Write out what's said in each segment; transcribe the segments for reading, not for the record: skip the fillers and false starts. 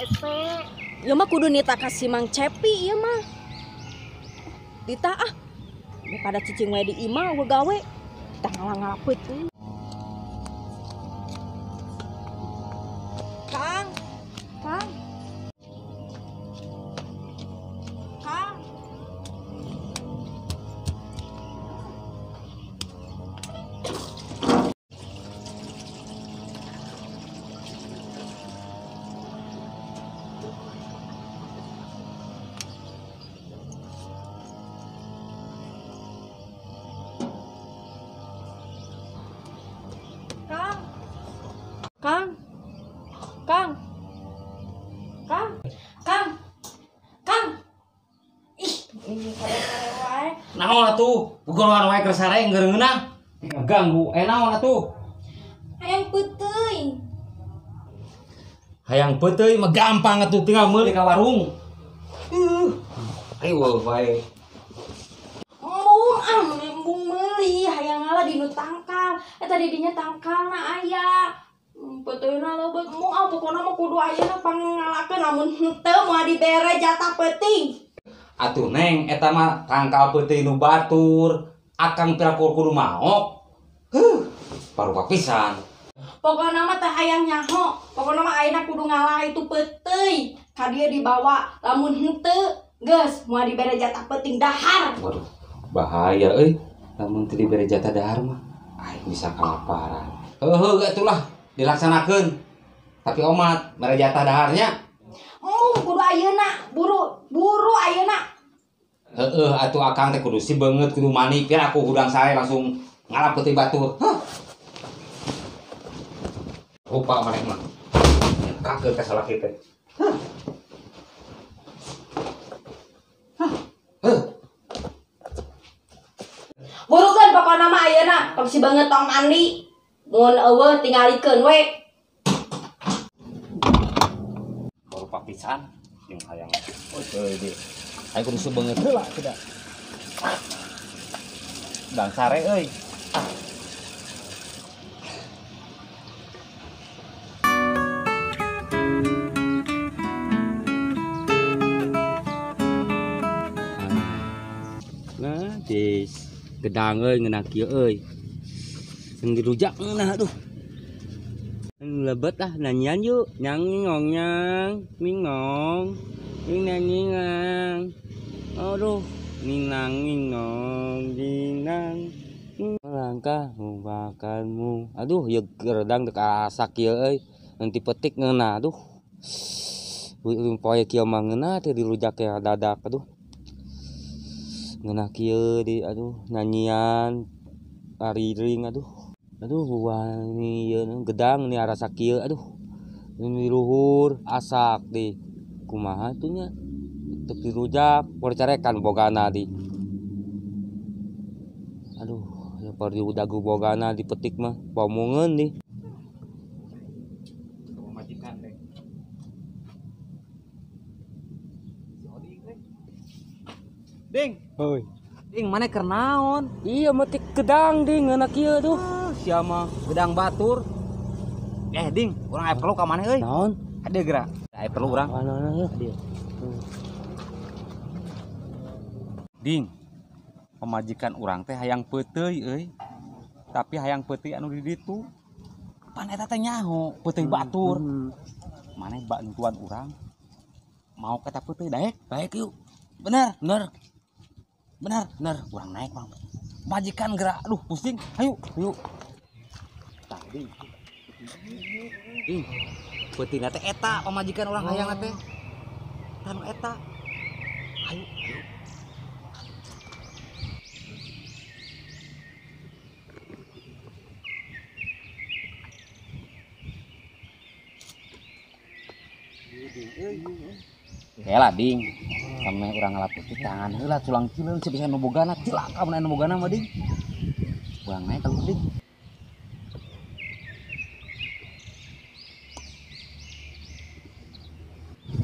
Hese. Ieu mah kudu nita ka si Mang Cepi ieu mah. Tita ah. Daripada cicing we di imah eueuh gawe. Tah ngalah-ngalah peuting. Kang. Kang. Kang. Kang. Kang. Kang. Kang. Kang. Ih, ini sare-sare wae. Naon atuh? Gugoroan wae keur sare ngeureungeunah. Ganggu. Naon atuh? Hayang peuteuy. Hayang peuteuy mah gampang atuh tinggal meuli ka warung. Ayo wae. Embung ah, embung meuli hayang ngalah di nu tangkal. Eta di dinya tangkalna aya. Peuteuyna leubeut embung ah pokona mah kudu ayeuna pangngalakeun lamun henteu moal dibere jatah peuting. Atuh Neng eta mah tangkal peuteui nu batur, akang piraku kudu maok. Heuh, parupa pisan. Pokona mah teh hayang nyaho, pokona mah ayeuna kudu ngalah itu peuteuy. Ka dieu dibawa, lamun henteu geus moal dibere jatah peuting dahar. Waduh, bahaya euy. Lamun teu dibere jatah dahar mah aing bisa kalaparan. Heuh, atulah dilaksanakeun. Tapi omat mere jatah daharnya. Embung kudu ayeuna, buru ayeuna. Heeh, atuh akang teh kudu si beungeut kudu mani biar aku hudang sare langsung ngalap peuting batur. Hah. Rupa maneh mah. Kakeun ka salaki teh. Hah. Hah. Heuh. Burukeun pokona mah ayeuna, tong si beungeut tong mandi. Mun eueuh tingalikeun we. Baru papisan jeung hayang. Oh, teu deui. Aing kudu sebeungeut heula kuda. Dang sare euy. Nah, dis gedang euy ngeunah kieu euy. Yang dirujak nah aduh. Lebet ah nanyian yuk. Nyang ngong nyang, mingong. Ning nang. Aduh, ninang ningong ninang. Langkah makanmu. Aduh, ya geredang dek asak ieu euy. Nanti petik ngeunah aduh. Poe kieu mah ngeunah teh dirujak ya dadak aduh. Ngeunah kieu di aduh nyanyian ariring aduh. Aduh buah ini ieu gedang ini arasa kieu aduh. Ini luhur asak di kumaha tuh nya teu dirujak percarekan bogana di. Aduh, ya par diudagu bogana dipetik mah pamungeun di. Majikan teh. Si Oding teh. Ding. Hoi. Ding maneh keur naon? Iya metik gedang ding ngeunah kieu tuh. Sia mah gedang batur. Ding, urang aya perlu ka maneh euy. Naon? Ade geura. Aya perlu urang. Mana Ade. Ding. Pamajikan urang teh hayang peuteuy euy. Tapi hayang peuteuy anu di ditu. Pan eta teh nyaho, peuteuy batur. Maneh bantuan urang. Mau ka eta peuteuy daek? Daek yuk. Bener. Bener. Bener, bener. Urang naik, Bang. Majikan gerak, aduh pusing. Ayo, yuk. Tadi. Ih, peuting teh eta pamajikan urang hayang teh. Tanu eta. Ayo, ayo. Kela ding. Sampe urang ngalap peuting tangan heula culang cileung bisa nu bogana cilaka mun aya nu bogana mah ding. Urang naik ka ding.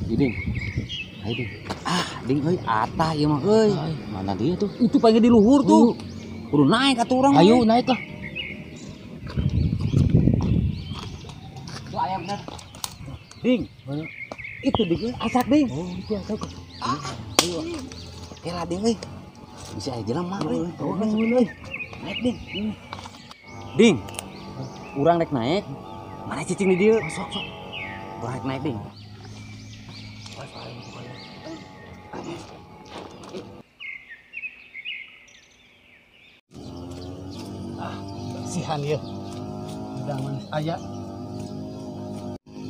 Ding. Ayo ding. Ah, ding euy atah ieu mah euy. Mana dia tuh? Itu panggil di luhur tuh. Kudu naik atuh urang. Ayo naik lah. Tuh aya bener. Ding. Itu ding asak ding. Oh, itu asak. Ayo. Kela ding euy. Bisa aja jelema euy. Euy. Naik ding. Ding. Urang rek naik. Mana cicing di dieu? Sok sok. Urang rek naik ding. Ah, bersihan ya. Udah manis aya.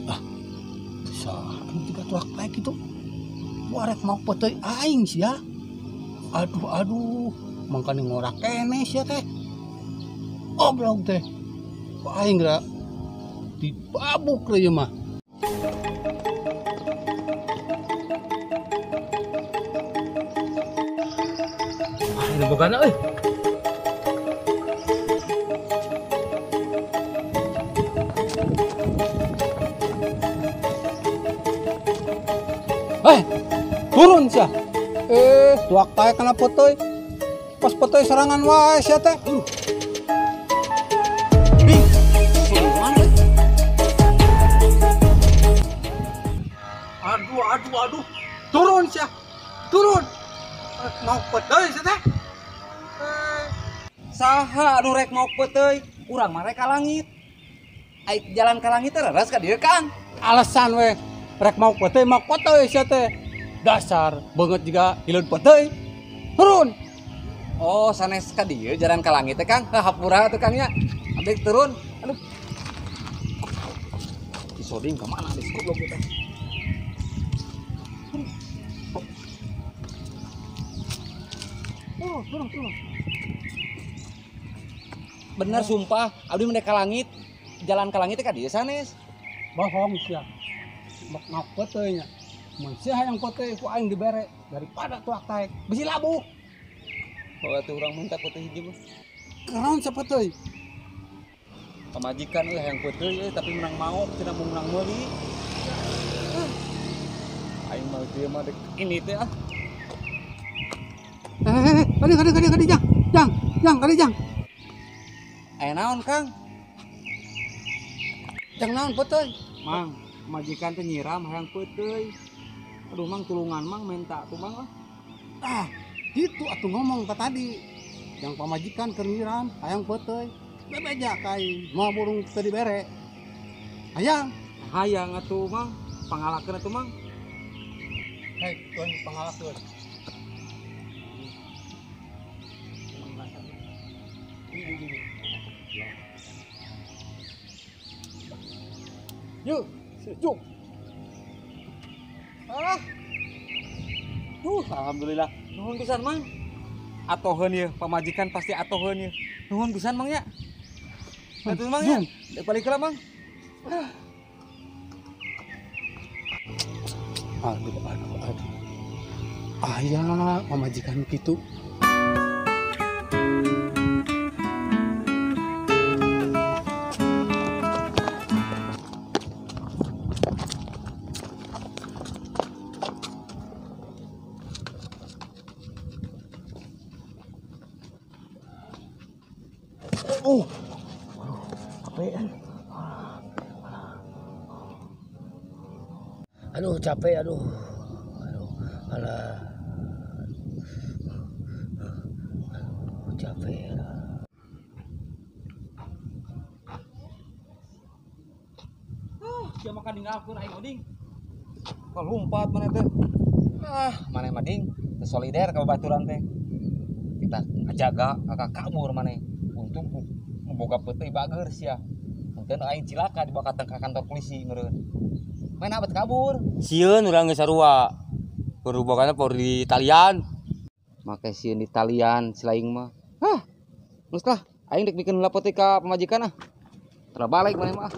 Ah, bisa juga tuak baik itu. Warek mau potoi aing sih ya. Aduh aduh, mangkane ngorak kene sia teh. Oblong teh. Ku aing geura dibabuk ieu mah. Ah, ini bogana euy. Eh, turun sia. Tuak tae kana potoi. Pas potoi serangan wae sia teh. Ding. Mana? Aduh aduh aduh. Turun sia. Turun. Mau potoi sia teh. Saha anu rek mau peuteuy? Urang mah rek ka langit. Ai jalan ka langit teh leres ka dieu, Kang. Alasan we rek mau potoi sia teh. Dasar banget juga hileud potoi. Turun. Oh, sanes ka dieu jalan ka langit teh, Kang. Hampura tuh Kang nya. Abdi turun. Aduh. Si Soding ka mana geus goblok kita. Turun, turun, turun. Bener sumpah, abdi mendek ka langit. Jalan ka langit teh ka dieu sanes. Bohong sia. Mau potoi nya. Mun sia hayang potoi ku aing dibere daripada tuak taek. Bisi labuh. Oh, atuh urang minta potoi hiji mah. Keron sia potoi. Pamajikan euy hayang peuteuy euy tapi menang maok cenah mun menang meuli. Aing mah dieu mah dek ini teh ah. Kadi kadi kadi kadi jang. Jang, jang kadi jang. Aya naon, Kang? Jang naon peuteuy? Mang, majikan teh nyiram hayang peuteuy. Aduh Mang tulungan Mang minta tuh Mang ah. Ah, gitu atuh ngomong ka tadi. Yang pamajikan keur nyiram hayang peuteuy. Bebeja ka aing, moal burung teu dibere. Hayang, Hayang atuh Mang, pangalakeun atuh Mang. Hei, tuan pangalakeun. Yuk, sejuk. Ah. Alhamdulillah. Nuhun pisan, Mang. Atoheun ieu, pamajikan pasti atoheun ieu. Nuhun pisan, Mang nya. Atuh Mang nya. Balik heula, Mang. Aduh, aduh, aduh. Aya pamajikan kitu. Oh, aduh, capek. Aduh, capek aduh. Aduh, alah. Aduh, capek. Sia makan ninggalkeun aing oding. Kalumpat maneh teh. Ah, maneh mah ding, teu solider ka babaturan teh. Kita ngajaga kakak kabur maneh. Untung boga peuteuy bager sia. Mun aing cilaka dibawa ka kantor polisi meureun. Main abet kabur. Sieun urang geus sarua. Perubogana por di talian. Make sieun di talian si laing mah. Hah. Geus lah, aing rek bikeun heula peuteuy ka pamajikan ah. Terbalik maneh mah.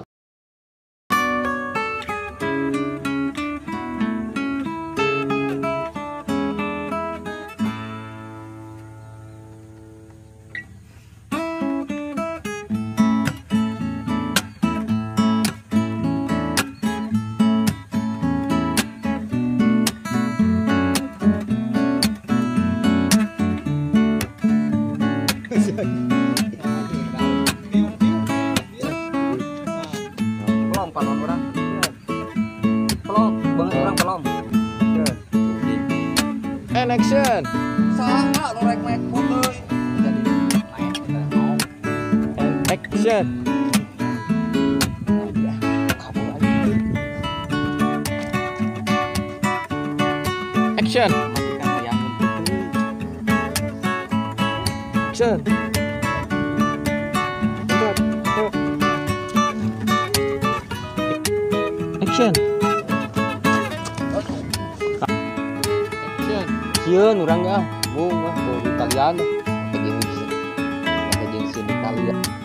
And action. Saha nu rek naik peuteuy. Jadi naik kita mau. And action. Ya, kabur aja. Action. Matikan hayangan peuteuy. Action. Action. Action. Sieun urang ge ah. Mung ah, bau Italian. Pakai jeans Italia.